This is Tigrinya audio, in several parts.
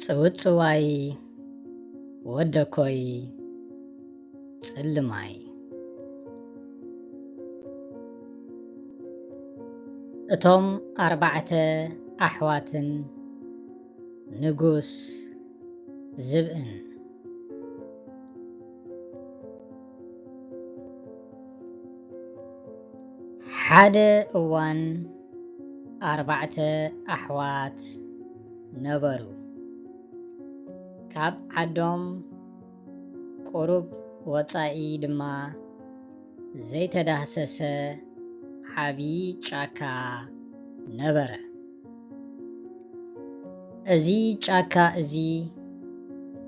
ጽውጽዋይ ወደኮይ ጽልማይ። እቶም ኣርባዕተ ኣሕዋትን ንጉስ ዝብእን። ሓደ እዋን ኣርባዕተ ኣሕዋት ነበሩ። ካብ ዓዶም ቁሩብ ወጻኢ ድማ ዘይተዳህሰሰ ዓቢ ጫካ ነበረ። እዚ ጫካ እዚ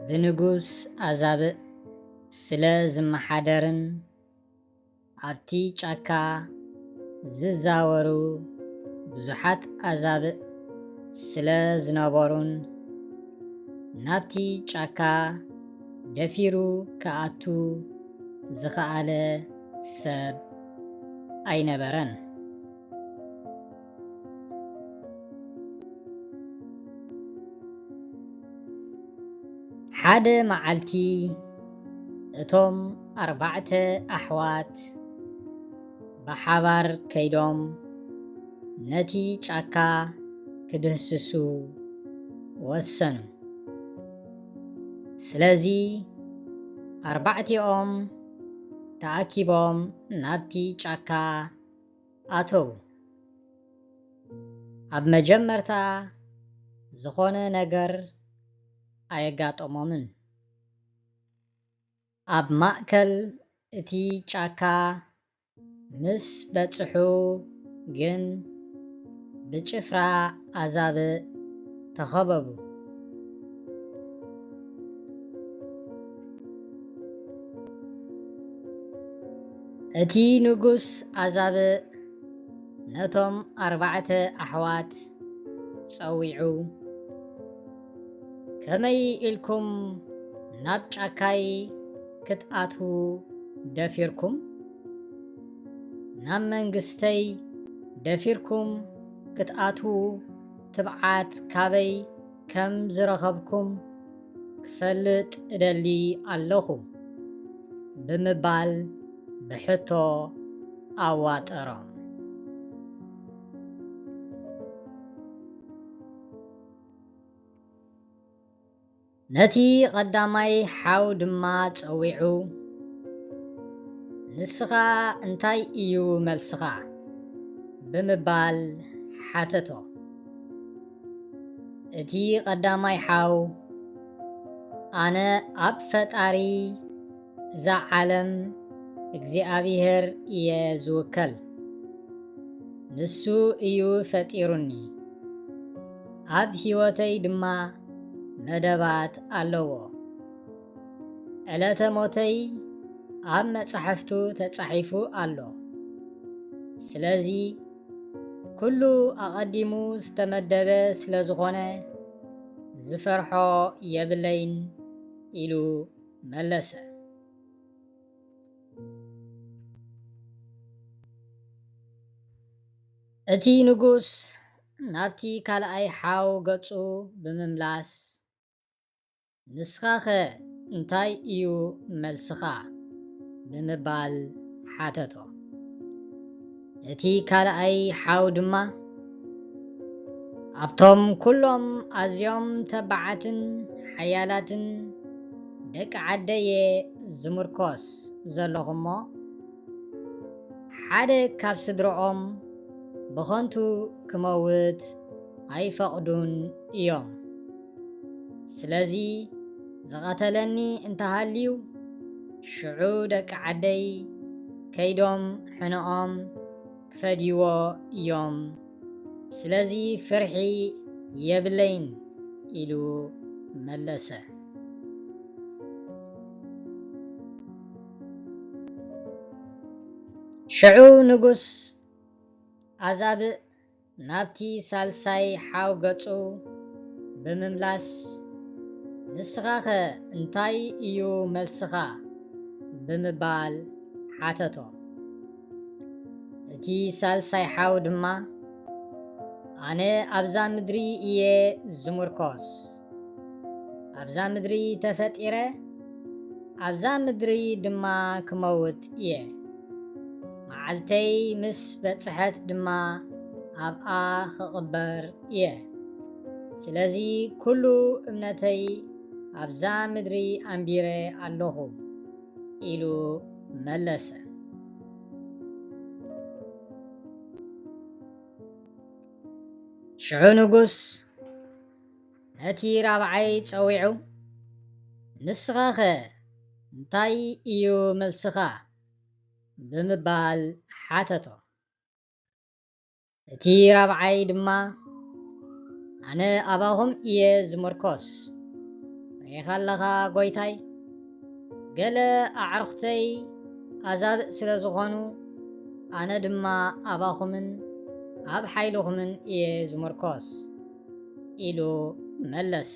ብንጉስ ኣዛብእ ስለ ዝመሓደርን ኣብቲ ጫካ ዝዛወሩ ብዙሓት ኣዛብእ ስለ ዝነበሩን ናብቲ ጫካ ደፊሩ ክኣቱ ዝኸኣለ ሰብ ኣይነበረን። ሓደ መዓልቲ እቶም ኣርባዕተ ኣሕዋት ብሓባር ከይዶም ነቲ ጫካ ክድህስሱ ወሰኑ። ስለዚ ኣርባዕቲኦም ተኣኪቦም ናብቲ ጫካ ኣተዉ። ኣብ መጀመርታ ዝኾነ ነገር ኣየጋጠሞምን። ኣብ ማእከል እቲ ጫካ ምስ በጽሑ ግን ብጭፍራ ኣዛብእ ተኸበቡ። እቲ ንጉስ ኣዛብእ ነቶም ኣርባዕተ ኣሕዋት ጸዊዑ፣ "ከመይ ኢልኩም ናብ ጫካይ ክትኣትዉ ደፊርኩም? ናብ መንግስተይ ደፊርኩም ክትኣትዉ ትብዓት ካበይ ከም ዝረኸብኩም ክፈልጥ እደሊ ኣለኹ?" ብምባል ብሕቶ ኣዋጠሮም። ነቲ ቀዳማይ ሓው ድማ ጸዊዑ፣ "ንስኻ እንታይ እዩ መልስኻ?" ብምባል ሓተቶ። እቲ ቀዳማይ ሓው፣ "ኣነ ኣብ ፈጣሪ እዛ ዓለም እግዚኣብሄር እየ ዝውከል። ንሱ እዩ ፈጢሩኒ። ኣብ ህይወተይ ድማ መደባት ኣለዎ። ዕለተ ሞተይ ኣብ መጻሕፍቱ ተጻሒፉ ኣሎ። ስለዚ ኩሉ ኣቐዲሙ ዝተመደበ ስለ ዝኾነ ዝፈርሖ የብለይን" ኢሉ መለሰ። እቲ ንጉስ ናብቲ ካልኣይ ሓው ገጹ ብምምላስ፣ "ንስኻኸ እንታይ እዩ መልስኻ?" ብምባል ሓተቶ። እቲ ካልኣይ ሓው ድማ፣ "ኣብቶም ኩሎም ኣዝዮም ተባዓትን ሓያላትን ደቂ ዓደየ ዝምርኮስ ዘለኹ እሞ፣ ሓደ ካብ ስድርኦም ብኸንቱ ክመውት ኣይፈቕዱን እዮም። ስለዚ ዝቐተለኒ እንተሃልዩ፣ ሽዑ ደቂ ዓደይ ከይዶም ሕነኦም ክፈድይዎ እዮም። ስለዚ ፍርሒ የብለይን" ኢሉ መለሰ። ሽዑ ንጉስ ኣዛብእ ናብቲ ሳልሳይ ሓው ገጹ ብምምላስ፣ "ንስኻኸ እንታይ እዩ መልስኻ?" ብምባል ሓተቶ። እቲ ሳልሳይ ሓው ድማ፣ "ኣነ ኣብዛ ምድሪ እየ ዝምርኮስ። ኣብዛ ምድሪ ተፈጢረ፣ ኣብዛ ምድሪ ድማ ክመውት እየ። መዓልተይ ምስ በጽሐት ድማ ኣብኣ ክቕበር እየ። ስለዚ ኩሉ እምነተይ ኣብዛ ምድሪ ኣንቢረ ኣለኹ፣ ኢሉ መለሰ። ሽዑ ንጉስ ነቲ ራብዓይ ጸዊዑ፣ "ንስኻኸ እንታይ እዩ መልስኻ?" ብምባል ሓተቶ። እቲ ራብዓይ ድማ፣ "ኣነ ኣባኹም እየ ዝምርኮስ። ርኢኻ ኣለኻ ጐይታይ፣ ገለ ኣዕሩኽተይ ኣዛብእ ስለ ዝኾኑ፣ ኣነ ድማ ኣባኹምን ኣብ ሓይልኹምን እየ ዝምርኮስ" ኢሉ መለሰ።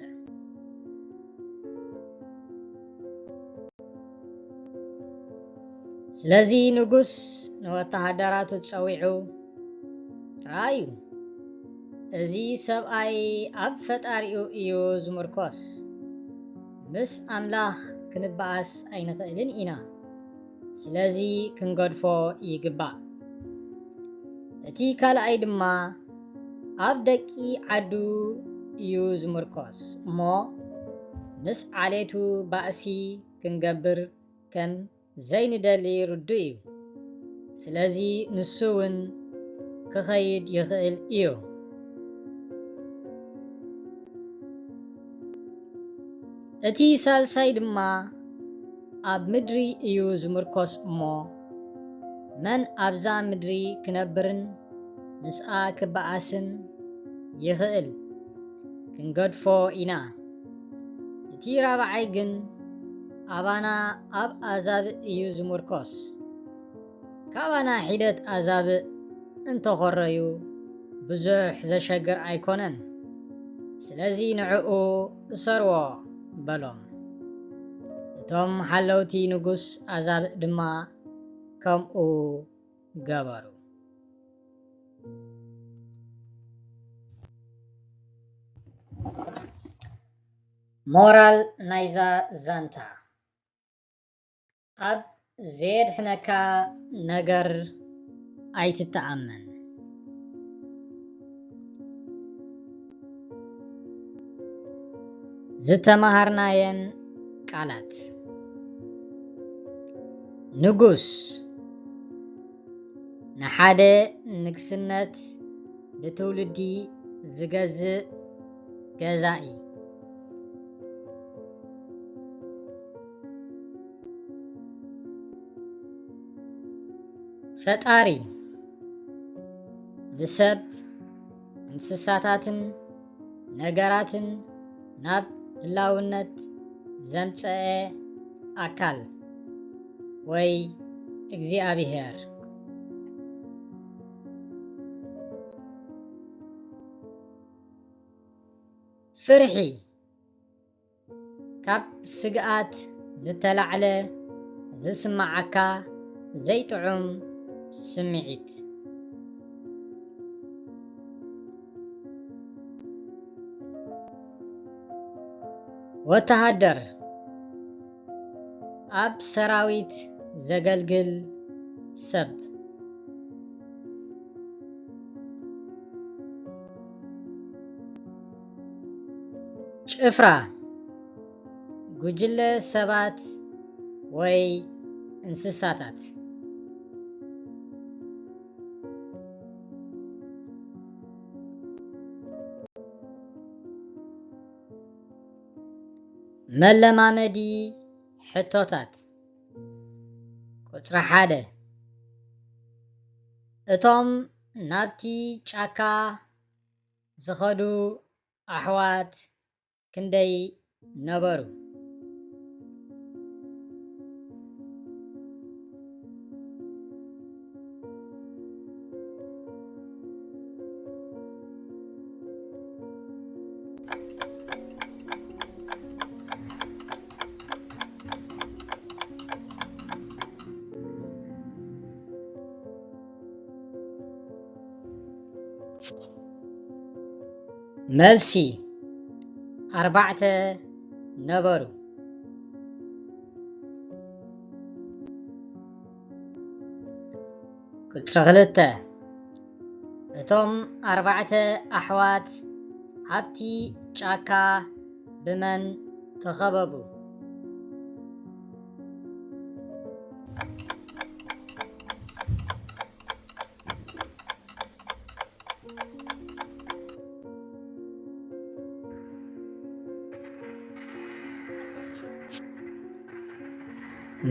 ስለዚ ንጉስ ንወተሃደራቱ ጸዊዑ፣ "ርኣዩ፣ እዚ ሰብኣይ ኣብ ፈጣሪኡ እዩ ዝምርኮስ። ምስ ኣምላኽ ክንበኣስ ኣይንኽእልን ኢና። ስለዚ ክንገድፎ ይግባእ። እቲ ካልኣይ ድማ ኣብ ደቂ ዓዱ እዩ ዝምርኮስ እሞ፣ ምስ ዓሌቱ ባእሲ ክንገብር ከም ዘይንደሊ ርዱእ እዩ። ስለዚ ንሱ እውን ክኸይድ ይኽእል እዩ። እቲ ሳልሳይ ድማ ኣብ ምድሪ እዩ ዝምርኮስ እሞ፣ መን ኣብዛ ምድሪ ክነብርን ምስኣ ክበኣስን ይኽእል? ክንገድፎ ኢና። እቲ ራብዓይ ግን ኣባና ኣብ ኣዛብእ እዩ ዝምርኮስ። ካባና ሒደት ኣዛብእ እንተኾረዩ ብዙሕ ዘሸግር ኣይኮነን። ስለዚ ንዕኡ እሰርዎ" በሎም። እቶም ሓለውቲ ንጉስ ኣዛብእ ድማ ከምኡ ገበሩ። ሞራል ናይዛ ዛንታ፣ ኣብ ዘየድሕነካ ነገር ኣይትተኣመን። ዝተማሃርናየን ቃላት። ንጉስ፣ ንሓደ ንግስነት ብትውልዲ ዝገዝእ ገዛኢ። ፈጣሪ፣ ንሰብ፣ እንስሳታትን ነገራትን ናብ ህላውነት ዘምጸአ ኣካል ወይ እግዚኣብሔር። ፍርሒ፣ ካብ ስግኣት ዝተላዕለ ዝስምዓካ ዘይጥዑም ስምዒት። ወተሃደር፣ ኣብ ሰራዊት ዘገልግል ሰብ። ጭፍራ፣ ጉጅለ ሰባት ወይ እንስሳታት። መለማመዲ ሕቶታት። ቁጽሪ ሓደ፣ እቶም ናብቲ ጫካ ዝኸዱ ኣሕዋት ክንደይ ነበሩ? መልሲ፣ ኣርባዕተ ነበሩ። ቁጽሪ ክልተ፣ እቶም ኣርባዕተ ኣሕዋት ኣብቲ ጫካ ብመን ተኸበቡ?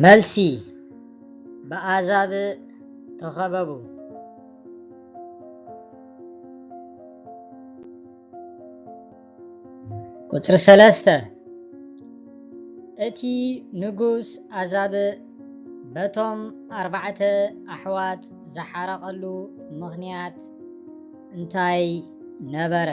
መልሲ፣ ብኣዛብእ ተኸበቡ። ቁጽሪ ሰለስተ፣ እቲ ንጉስ ኣዛብእ በቶም ኣርባዕተ ኣሕዋት ዝሓረቐሉ ምኽንያት እንታይ ነበረ?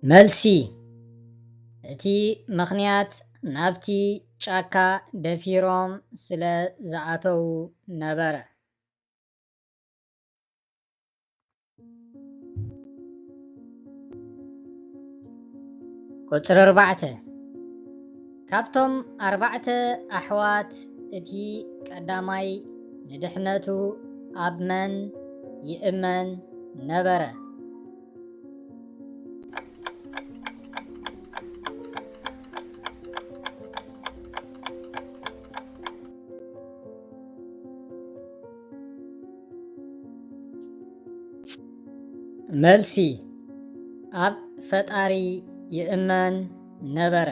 መልሲ፣ እቲ ምኽንያት ናብቲ ጫካ ደፊሮም ስለ ዝኣተዉ ነበረ። ቁጽሪ ኣርባዕተ፣ ካብቶም ኣርባዕተ ኣሕዋት እቲ ቀዳማይ ንድሕነቱ ኣብ መን ይእመን ነበረ? መልሲ፣ ኣብ ፈጣሪ ይእመን ነበረ።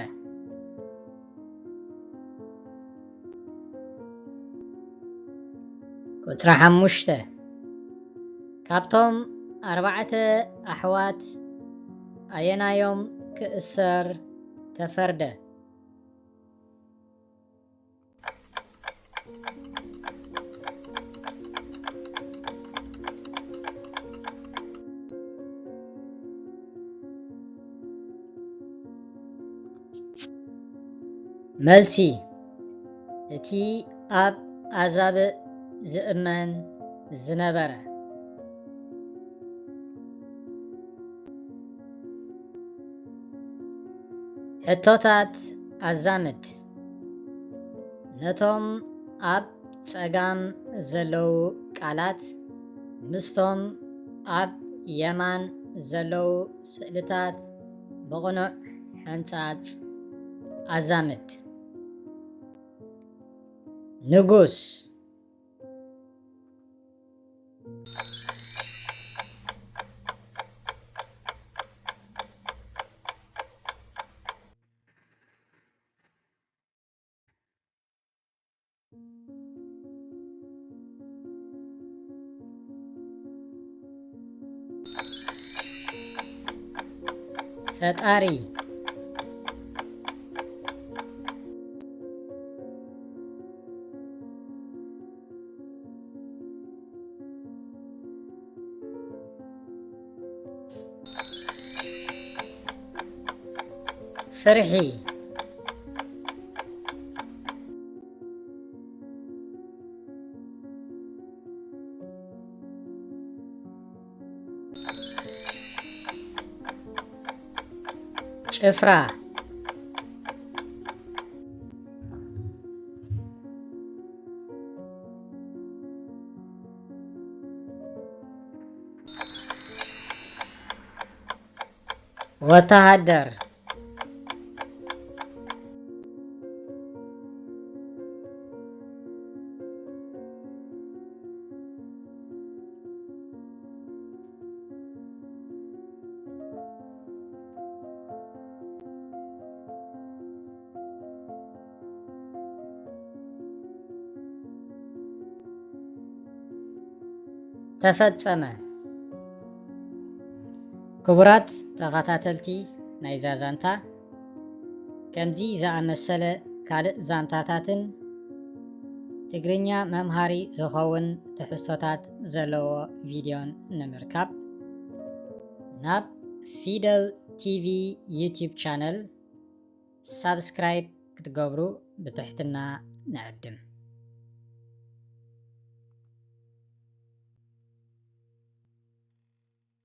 ቁጽሪ ሓሙሽተ፣ ካብቶም ኣርባዕተ ኣሕዋት ኣየናዮም ክእሰር ተፈርደ? መልሲ፣ እቲ ኣብ ኣዛብእ ዝእመን ዝነበረ። ሕቶታት ኣዛምድ። ነቶም ኣብ ጸጋም ዘለዉ ቃላት ምስቶም ኣብ የማን ዘለዉ ስእልታት ብቕኑዕ ሕንጻጽ ኣዛምድ። ንጉስ። ፈጣሪ። ፍርሒ። ጭፍራ። ወተሃደር። ተፈጸመ። ክቡራት ተኸታተልቲ ናይዛ ዛንታ፣ ከምዚ ዝኣመሰለ ካልእ ዛንታታትን ትግርኛ መምሃሪ ዝኸውን ትሕዝቶታት ዘለዎ ቪድዮን ንምርካብ ናብ ፊደል ቲቪ ዩቲዩብ ቻነል ሳብስክራይብ ክትገብሩ ብትሕትና ንዕድም።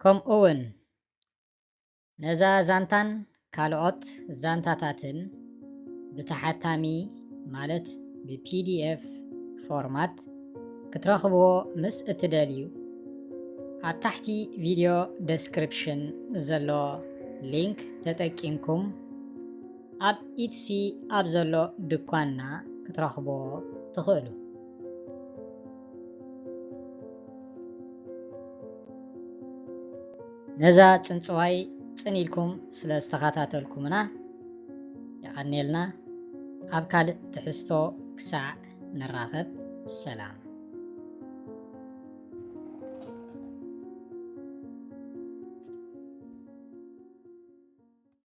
ከምኡ እውን ነዛ ዛንታን ካልኦት ዛንታታትን ብተሓታሚ ማለት ብ ፒ ዲ ኤፍ ፎርማት ክትረኽብዎ ምስ እትደልዩ፣ ኣብ ታሕቲ ቪድዮ ደስክሪፕሽን ዘሎ ሊንክ ተጠቂምኩም ኣብ ኢትሲ ኣብ ዘሎ ድኳንና ክትረኽብዎ ትኽእሉ። ነዛ ጽንጽዋይ ጽን ኢልኩም ስለ ዝተኸታተልኩምና የቐንየልና። ኣብ ካልእ ትሕዝቶ ክሳዕ ንራኸብ፣ ሰላም።